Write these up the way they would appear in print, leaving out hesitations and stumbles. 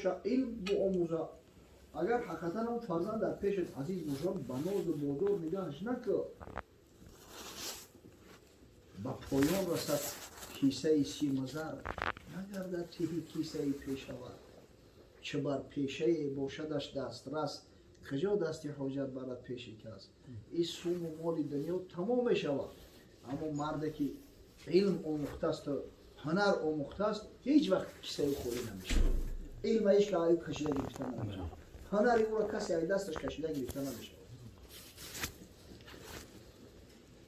боша, илм биомӯза. Агар ҳақиқатан он фарзанд дар пешат азиз бошад, ба нозу бодор нигаҳаш накун. Ба поён расад кисаи симазар, нагардад тиҳи кисаи пешавар. Чӣ бар пешае бошадаш дастрас, куҷо дасти ҳоҷат барад пеши кас. Ин суму моли дунё тамом мешавад, аммо марде ки илм омӯхтаасту ҳунар омӯхтааст, ҳеҷ вақт кисаи холӣ намешавад. Илма ҳеҷ кас кашида гирифта намешавад, ҳунари ӯро касе аз дасташ кашида гирифта намешавад.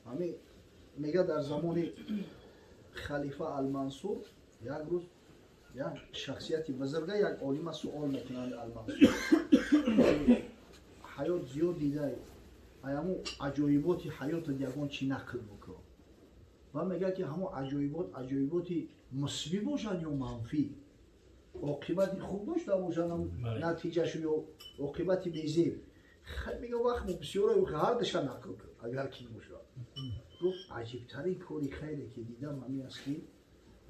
Ҳамин мега дар замони халифа Алмансур як рӯз як шахсияти бузурга, як олима суол мекунанд Алмансур. Ҳаёт зиёд дидай, аяму аҷоиботи ҳаётат ягон чӣ нақл бикун. Ва мегӯяд ки ҳамон аҷоибот аҷоиботи мусбӣ бошанд ё манфӣ, оқибати хуб дошта бошанд натиҷашу ё оқибати безеб. Мега вақт мо бисёро ҳар душа нақл кун агар ки бошад. Гуфт аҷибтарин кори хайре ки дидам ҳамин аст ки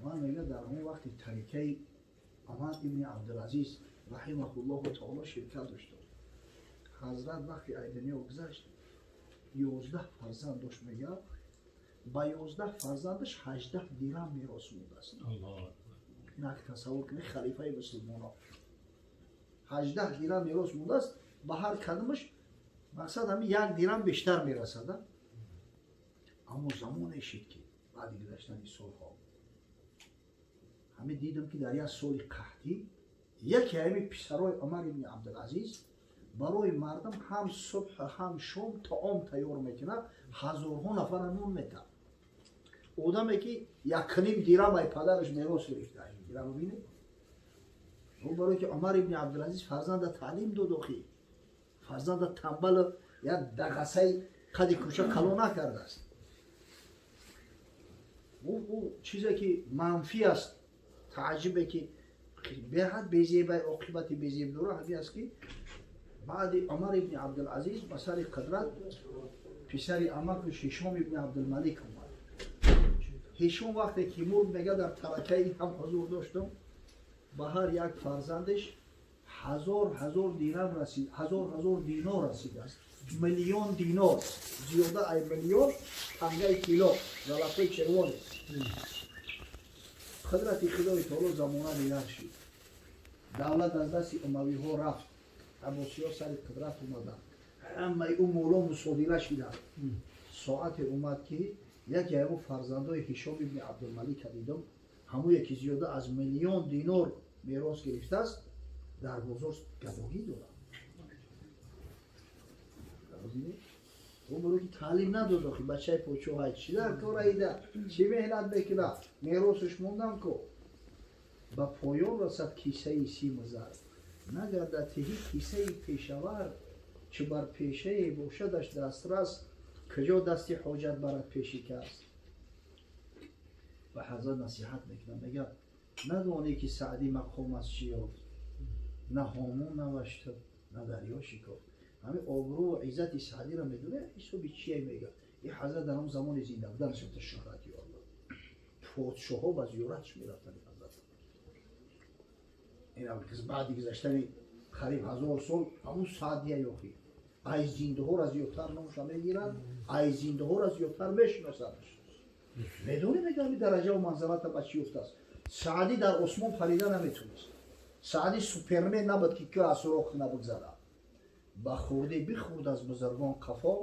ман мега дар ҳамон вақти тарикаи Умар ибни Абдулазиз раҳимаҳуллоҳу таоло ширкат доштам. Ҳазрат вақти ай дунё гузашт, 11 фарзанд дошт, мега ба 11 фарзандаш 18 дирам мерос мондааст. Инак тасаввур кунед, халифаи мусулмонон 18 дирам мерос мондааст, ба ҳар кадомаш мақсад ҳамин як дирам бештар мерасад. Аммо замоне шид ки баъди гузаштани солҳо ҳамин дидам ки дар як соли қаҳтӣ яке ҳамин писарои Умар ибни Абдулазиз барои мардум ҳам субҳ ҳам шом таом тайёр мекунад, ҳазорҳо нафара нон метавад. Одаме ки якним дирам ай падараш мерос гирифта, дирам бибинед. Ӯ барое ки Умар ибни Абдулазиз фарзанда таълим дод, охи фарзанда тамбал як дағасаи қади кӯча калон накардааст. Ӯ чизе ки манфӣ аст, тааҷҷубе ки беҳад безебай оқибати безеб дора, ҳамин аст ки баъди Умар ибни Абдулазиз ба сари қудрат писари амакаш Ҳишом ибни Абдулмалик омад. Ҳишом вақте ки мурд, мега дар таракаи ҳам ҳузур доштам, ба ҳар як фарзандаш ҳазор ҳазор дирам расид, ҳазор ҳазор динор расидааст, миллион динор, зиёда ай миллион тангаи тилло, залафои червоне. Қудрати Худои таоло замона дигар шид, давлат аз дасти умавиҳо рафт, аббосиҳо сари қудрат омаданд, ҳамаи ӯ моло мусодира шиданд. Соате омад ки яке ҳамон фарзандои Ҳишом ибни Абдулмалика дидам, ҳамое ки зиёда аз миллион динор мерос гирифтааст, дар бозор гадогӣ дорад. Ӯ барое ки таълим надод, охи бачаи подшоҳай чӣ дар кор аида, чӣ меҳнат мекунад, меросаш мондам ко. Ба поён расад кисаи симу зар, нагардад тиҳи кисаи пешавар. Чӣ бар пешае бошадаш дастрас, куҷо дасти ҳоҷат барад пеши кас. Ба ҳазрат насиҳат мекунад, мегӯяд надонӣ ки Саъдӣ мақом аз чӣ ёфт, на ҳомун навашт, на дарё шикофт. Ҳамин обрӯву иззати Саъдиро медонӣ ҳисоби чие? Мегӯяд ин ҳазрат дар он замони зинда буданаш шӯҳрат ёфт, подшоҳҳо ба зиёраташ мерафтанд. Ҳазрат ин баъди гузаштани қариб 1000 сол ҳамун Саъдия ёхи ай зиндаҳоро зиёдтар номша мегиранд, ай зиндаҳоро зиёдтар мешиносанд. Медонӣ мегӯям ин дараҷаву манзалата ба чӣ ёфтааст? Саъдӣ дар осмон парида наметонист, Саъдӣ супермен набуд ки ки аз сурох набигзарад. Ба хурдӣ бихӯрд аз бузургон қафо,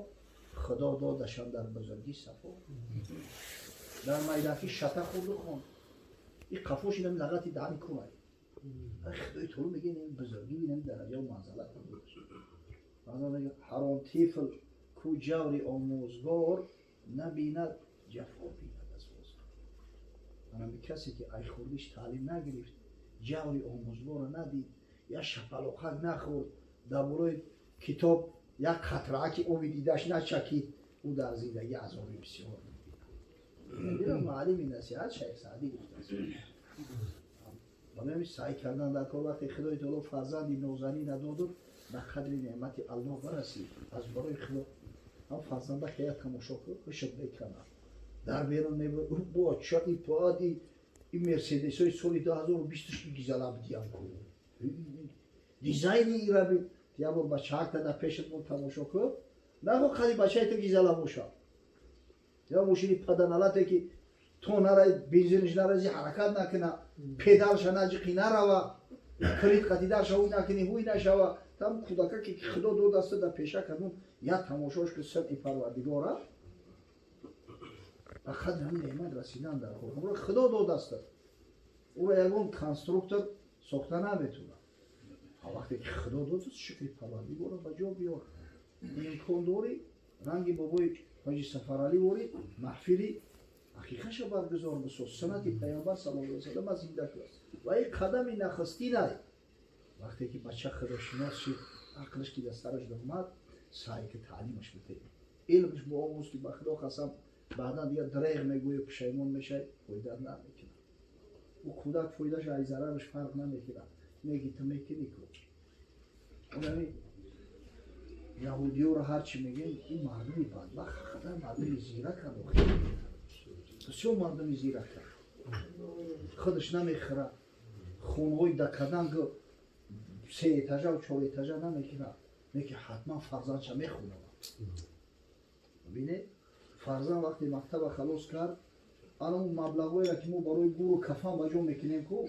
Худо додашам дар бузургӣ сафо. Дар майдаки шата хӯрду хонд, ин қафош инами лағати даҳани кунай. Худои таоло мегӯяд ин бузургӣ, инами дараҷаву манзалат. Ҳар он тифл ку ҷаври омӯзгор набинад, ҷафо бинад аз бозор. Манами касе ки ай хурдиш таълим нагирифт, ҷаври омӯзгорро надид, як шапалоқак нахӯрд, дар болои китоб як қатрааки оби дидаш начакид, ӯ дар зиндагӣ азоби бисёр мебинад. Муаллими насиҳат Шайх Саъдӣ гуфтааст. Барои саъй кардан дар кор вақте Худои таоло фарзанди нозанӣ надоду, ба қадри неъмати Аллоҳ барасӣ. Аз барои Худо ҳам фарзанда хея тамошо кун, ҳушат мекунад. Дар берун мебуд, бо ча и паади и Мерседесҳои соли 2020 гизала бидиям ку. Дизайни ира бин. Я бор бачаакта дар пешат бор тамошо кун. Нахо қади бачаи ту гизала боша. Я мошини паданалате ки то нарай бензинш нарази ҳаракат накуна, педалша наҷиқи нарава, калид қатидарша ҳуй накунӣ ҳуй нашава. Там кӯдака ки Худо додаста дар пеша кардун, я тамошош ки самъи Парвардигора. Ба қадри ҳамин неъмат расидан дар кор. Ӯро Худо додаста. Ӯро ягон конструктор сохта наметавонад. Вақте ки Худо дод, шукри Парвардигора ба ҷо биёр. Имкон дорӣ, ранги бобои Ҳоҷи Сафаралӣ ворӣ, маҳфили ҳақиқаша баргузор бисоз. Суннати Паёмбар саллаллоҳу алайҳи васаллам зинда кун. Ва ин қадами нахустинай. Вақте ки бача худошинос шид, ақлаш ки дар сараш омад, саъй ки таълимаш бидеҳ. Илмш биомӯз ки ба Худо қасам, баъдан дигар дреғ мегӯӣ, пушаймон мешавӣ, фоида намекунад. Ӯ кӯдак фоидааш аз зарараш фарқ намекунад. Меги ту мекунӣ ку. Онами яҳудиёро ҳарчи мегӯем, ин мардуми бадбахт, ҳақиқатан мардуми зираканд. Бисёр мардуми зираканд. Худаш намехӯрад. Хонаҳои дакаданг се этажа ва чор этажа намекунад. Меки ҳатман фарзандша мехонад. Бибинед, фарзанд вақте мактаба халос кард, ана он маблағҳоеро ки мо барои гуру кафан ба ҷо мекунем ку,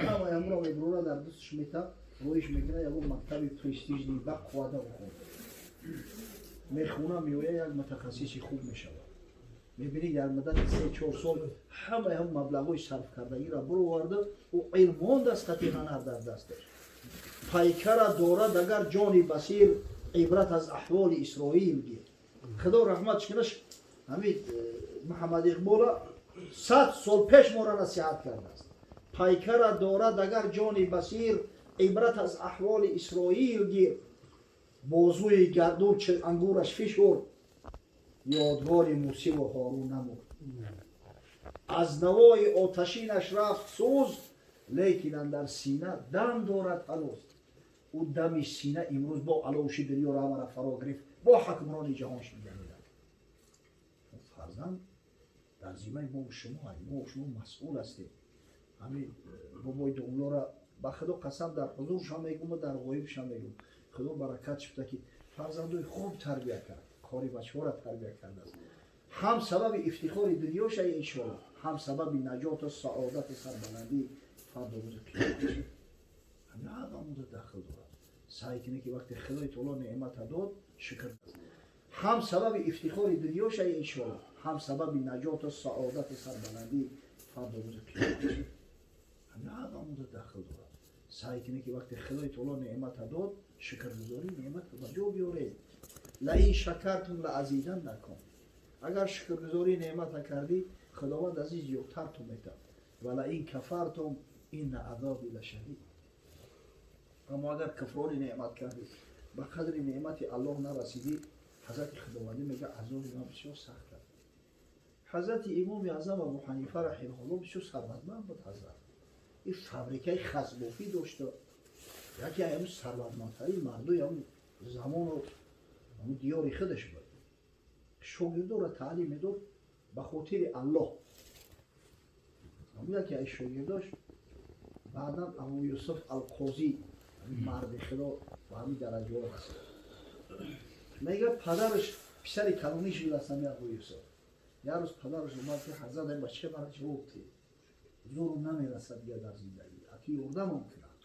ҳамаи ҳамуро мебурора дар дасташ мета, роиш мекунад ягон мактаби престижный ба қуввата бихонад. Мехона, меоя, як мутахассиси хуб мешавад. Мебинӣ дар муддати 3-4 сол ҳамаи ҳам маблағҳои сарфкардагиро буроварда, ӯ илм мондааст қати ҳунар дар дасташ. Пайкара дорад агар ҷони басир, ибрат аз аҳволи Исроил гир. Худо раҳматш кунаш, ҳамин Муҳаммад Иқбола 100 сол пеш моро насиҳат кардааст. Пайкара дорад агар ҷони басир, ибрат аз аҳволи Исроил гир. Бозуи гардун ангураш фишурд, ёдгори Мусиву Ҳорун намурд. Аз навои оташинаш рафт сӯз, лекин андар сина дам дорад ҳанӯз. Ӯ дами сина имрӯз бо аловши дунёро ҳамаро фаро гирифт, бо ҳукмрони ҷаҳон шуд. Фарзанд дар зимаи мо шумо, мо шумо масъул ҳастем. Ҳамин бобои домлоро ба Худо қасам дар ҳузуршам мегӯм ва дар ғоибшам мегӯм. Худо баракат шуда ки фарзандои хуб тарбия кард, кори бачаҳоро тарбия кардааст. Ҳам сабаби ифтихори дунёша иншоалло, ҳам сабаби наҷоту саодату сарбаландии фардо рӯзи қиёмат. Ҳамин ҳама муда дахл дорад. Саъй кунед ки вақте Худои таоло неъмата дод, шукр. Ҳам сабаби ифтихори дунёша иншоалло, ҳам сабаби наҷоту саодату сарбаландии фардо рӯзи қиёмат. Ҳамин ҳама муда дахл дорад. Саъй кунед ки вақте Худои таоло неъмата дод, шукргузории неъматро ба ҷо биёред. Лаин шакартум лаазиданнакум. Агар шукргузории неъмата кардӣ, Худованд азиз зиёдтар ту метавад. Ва лаин кафартум инна азоби лашадид. Аммо агар куфрони неъмат кардӣ, ба қадри неъмати Аллоҳ нарасидӣ, ҳазрати Худовандӣ мегӯяд азоби ман бисёр сахт аст. Ҳазрати Имоми Аъзам Абу Ҳанифа раҳимаҳуллоҳ бисёр сарватманд буд. Ҳазрат ин фабрикаи хасбофӣ дошта, яке аз ҳамун сарватмандтарин мардуи ҳамун замону ҳамун диёри худаш буд. Шогирдоро таълим медод ба хотири Аллоҳ. Ҳамун яке аз шогирдош баъдан Абу Юсуф Алқозӣ, марди Худо, ба ҳамин дараҷаҳо расид. Мегӯяд падараш писари калонӣ шудааст ҳамин Абу Юсуф. Як рӯз падараш омад ки ҳазрат, ин бача мара ҷавоб диҳед, зӯрум намерасад дигар дар зиндагӣ, аки ёрдамам кунад.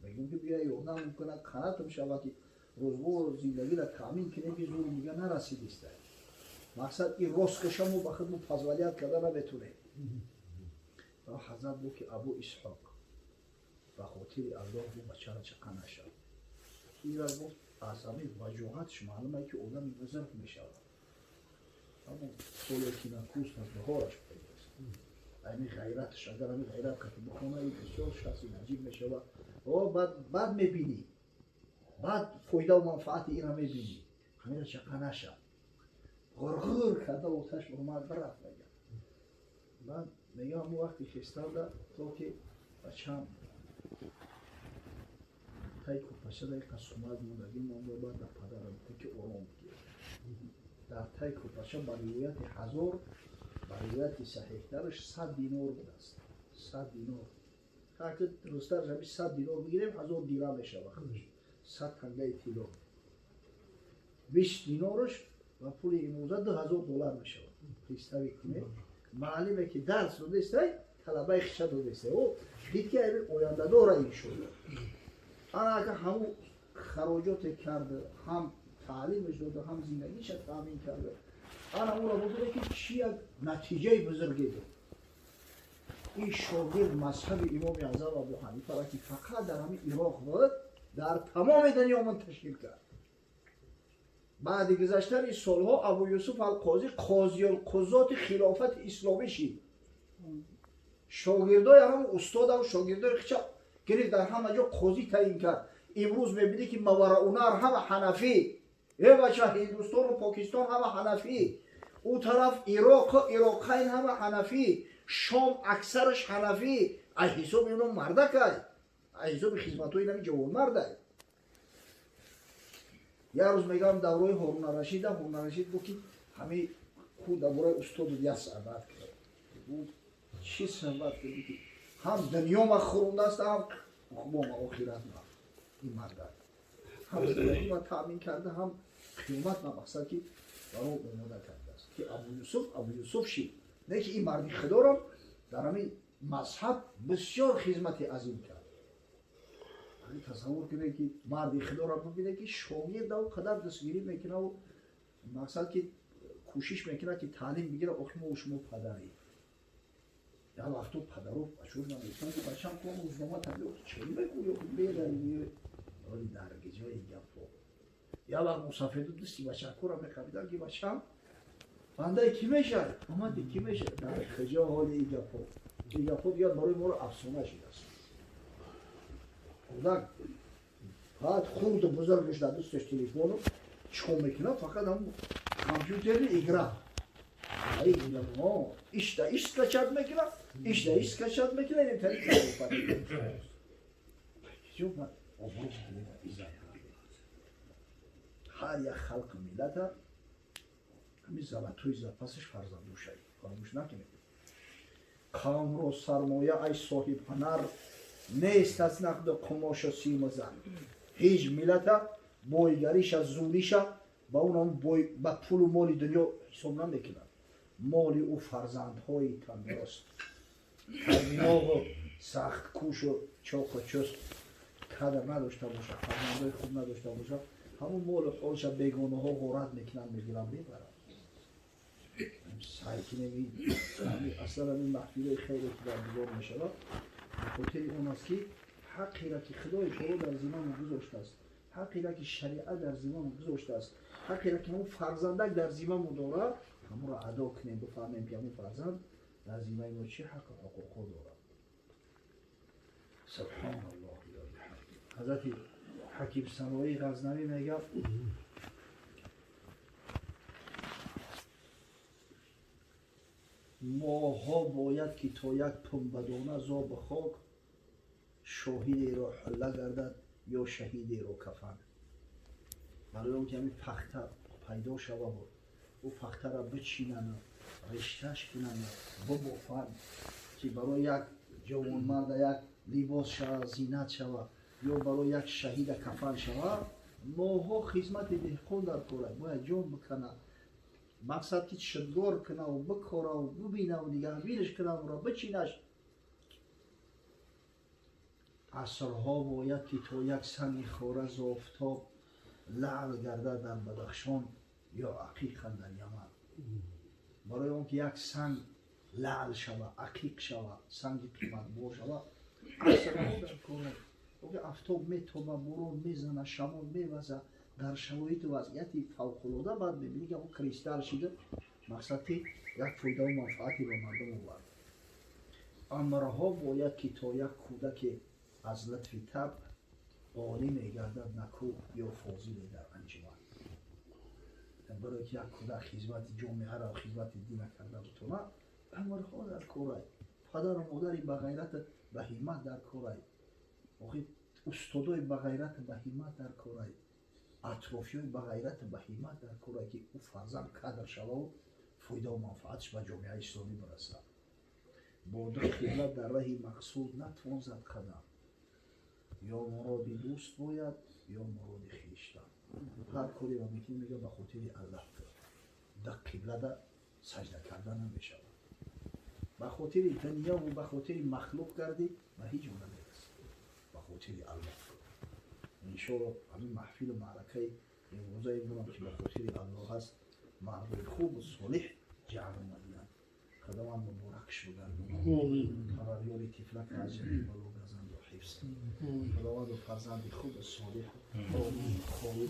Мегӯям ки бия ёрдамам кунад, қанатам шавад ки рӯзгору зиндагиро таъмин кунем ки зӯрум дигар нарасидиста. Мақсад ин роскоша мо ба худ мо позволять карда наметунем. Ва ҳазрат гуфт ки Абу Исҳоқ, ба хотири Аллоҳ гуфт бачаро чақа нашав. Ира гуфт аз ҳамин ваҷоҳатш маълум ки одами бузург мешавад. Аммо соле ки накӯст аз баҳораш пайдост. Ҳамин ғайраташ, агар ҳамин ғайрат қати бихона, ин бисёр шахси наҷиб мешавад. О баъд мебинӣ, баъд фоидаву манфаати ира мебинӣ. Ҳамира чақа нашав. Ғурғур карда оташ омад бирафт мегӯяд. Баъд мегӯям ҳамун вақти хестанда то ки бачам тай кӯрпачада иқа сумак мондагӣ монда, баъд дар падарам гуфта ки ором бигир. Дар тай кӯрпача ба ривояти 1000, ба ривояти саҳеҳтараш 100 динор будааст. 100 динор. Ҳар ки дурусттар ҳами 100 динор бигирем, 1000 дирам мешавад худаш. 100 тангаи тилло. 20 динораш ва пули имрӯза $2000 мешавад. Представить кунед. Муаллиме ки дарс додестай, талабаи хиша додестай. О, дид ки ояндадора ин шуд. Ана агар ҳамун хароҷоте карда, ҳам таълимаш дода, ҳам зиндагиша таъмин карда. Ана ӯро бубинед ки чӣ як натиҷаи бузурге дод. Ин шогирд мазҳаби имоми аъзам Абу Ҳанифаро ки фақат дар ҳамин Ироқ буд, дар тамоми дунё мунташир кард. Баъди гузаштани солҳо Абу Юсуф ал-Қозӣ қозиюлқузоти хилофати исломӣ шид. Шогирдои ҳамон устодам, шогирдои хича гирифт дар ҳама ҷо қозӣ таъин кард. Имрӯз мебинӣ ки Мавараунар ҳама ҳанафӣ, э бача Ҳиндустону Покистон ҳама ҳанафӣ, ӯ тараф Ироқ, Ироқайн ҳама ҳанафӣ, Шом аксараш ҳанафӣ. Ай ҳисоби ино мардакай, ай ҳисоби хизматҳои инами ҷавонмардай. Як рӯз мегӯям давраи Ҳорунаррашида, Ҳорунаррашид гуфт ки ҳамин ку дар бораи устоду як суҳбат кард. Чӣ суҳбат кард ки ҳам дунё ма хӯрондааст, ҳам уқбо ма охират ма. Ин мардак ҳам зиндагӣ ма таъмин карда, ҳам қиёмат ма мақсад ки баро омода кардааст ки Абу Юсуф Абу Юсуф шид. Не ки ин марди худоро дар ҳамин мазҳаб бисёр хизмати азим кард. Тасаввур кунед ки марди худоро бибинед ки шогирд ав қадар дастгирӣ мекунаву мақсад ки кӯшиш мекунад ки таълим бигирад. Охи мо шумо падарем. Як вақто падаро бачаҳо намегуфтанд ки бачам кун рӯзнома табиё чӣ мегӯё бедари вале дар ҷои гапҳо. Як вақт мусафеду дасти бачакҳоро меқабиданд ки бачам бандаи кӣ мешавад, омади кӣ мешавад. Дар куҷо ҳоли ин гапҳо? Ин гапҳо дигар барои моро афсона шудааст. Кӯдак фақат хурду бузургаш дар дасташ телефону чикор мекунад, фақат ҳамун компютери игра. Ишта иш скачать мекунад, ишта иш скачать мекунад, ин тариқ ҳар як халқу миллата ҳамин золотой запасаш фарзандушай. Фаромӯш накунед. Қавмро сармоя ай соҳибҳунар нест аз нақду қумошу симу зар. Ҳеҷ миллата бойгариша, зуриша ба он ба пулу моли дунё ҳисоб намекунад. Моли ӯ фарзандҳои тандуруст, тарминоғу сахткӯшу чоқу чуст қадр надошта бошад, фарзандҳои хуб надошта бошад, ҳамун молу ҳолша бегонаҳо ғорат мекунанд, мегиранд, мебаранд. Сай кунем, аслан ҳамин маҳфилҳои хеле ки баргузор мешавад, ба хотири он аст ки ҳаққеро ки Худои таоло дар зиммамо гузоштааст, ҳаққеро ки шариат дар зиммамо гузоштааст, ҳаққеро ки ҳамун фарзандак дар зиммамо дорад, ҳамонро адо кунем, бифаҳмем ки ҳамун фарзанд дар зиммаи мо чӣ ҳаққу ҳуқуқҳо дорад. Субҳоналлоҳ. Ҳазрати Ҳаким Саноӣ Ғазнавӣ мегӯяд: моҳҳо бояд ки то як пунбадона зоби хок шоҳидеро ҳулла гардад ё шаҳидеро кафан. Барои он ки ҳамин пахта пайдо шававу ӯ пахтаро бичинану ришташ кунану бубофанд ки барои як ҷавонмарда як либос шава, зинат шава, ё барои як шаҳида кафан шава, моҳҳо хизмати деҳқон дар корад, бояд ҷон биканад, мақсад ки шидгор кунаву бикораву бубинаву нигаҳбинаш кунавуро бичинаш. Асрҳо бояд ки то як санги хора зофтоб лаъл гардад дар Бадахшон ё ақиқан дар Яман. Барои он ки як санг лаъл шава, ақиқ шава, санги қиматбор шава, асрҳо дар корад. Оки афтоб метоба, борон мезана, шамол меваза, дар шароиту вазъияти фавқулода баъд мебинӣ ки ҳамон кристалл шида, мақсад ки як фоидаву манфаате ба мардум овард. Амрҳо бояд ки то як кӯдаке аз лутфи таб олӣ мегардад наку ё фозиле дар анҷуман. Барои ки як кӯдак хизмати ҷомеаро, хизмати дина карда бутонад, амрҳо дар корай. Падару модари ба ғайрату ба ҳиммат дар корай. Охи устодои ба ғайрату ба ҳиммат дар корай. Атрофиёи ба ғайрату ба ҳиммат дар корай ки ӯ фарзанд кадр шававу фоидаву манфаатш ба ҷомеаи исломӣ бирасад. Бо ду қибла дар раҳи мақсуд натвон зад қадам. Ё муроди дӯст бояд, ё муроди хештан. Ҳар кореро мекунӣ, мега, ба хотири Аллаҳ кун. Да қиблада саҷда карда намешавад. Ба хотири дунёву ба хотири махлуқ кардӣ, ба ҳеҷ ҷо намерасӣ. Ба хотири Аллоҳ кун. Иншоалло, ҳамин маҳфилу маъракаи имрӯзае дорам, ки ба хотири Аллоҳ аст, мардои хубу солиҳ ҷамъ омадиянд. Худованд муборакш бигардонад. Парвардигори тифлак аз ҷамии бало газанду ҳифз. Худованду фарзанди хубу солиҳ холӣ.